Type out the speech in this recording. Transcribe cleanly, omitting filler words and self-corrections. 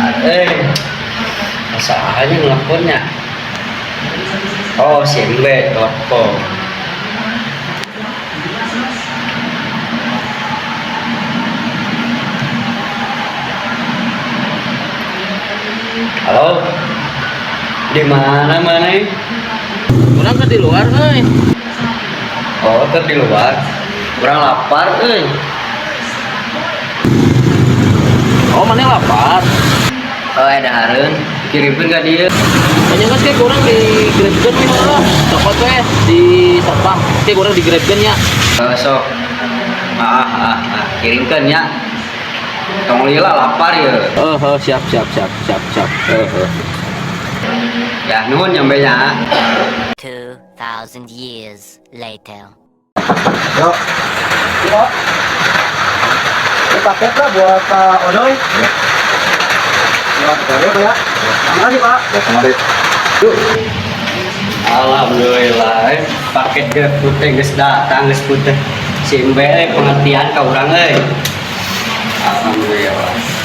Eh, masalahnya nelponnya. Oh, si Embe telepon. Halo, di mana mana? Urang kan di luar euy. Oh, keur di luar. Kurang lapar, euy. Oh, maneh lapar? Oh, ada hareun. Kirimkeun ka dieu. Banyak geus kayak kurang di grabkeun nih mah. Cokot we di satpam. Kayak kurang di grabkeun nya. Oh, sok. Ah, ah, ah, kirimkeun nya. Tong lila lapar ya. Eh, heuh, siap siap siap siap siap. Heuh, heuh. Ya, nuhun nyampe nya. 2,000 years later. Yuk. Yuk. Ini paket lah buat Pak Odoy. Ya. Ya, Pak ya. Terima kasih, Pak. Yuk. Alhamdulillah, paket GrabFood teh geus datang geus putih. Si Embe pengertian ka urang euy. Alhamdulillah.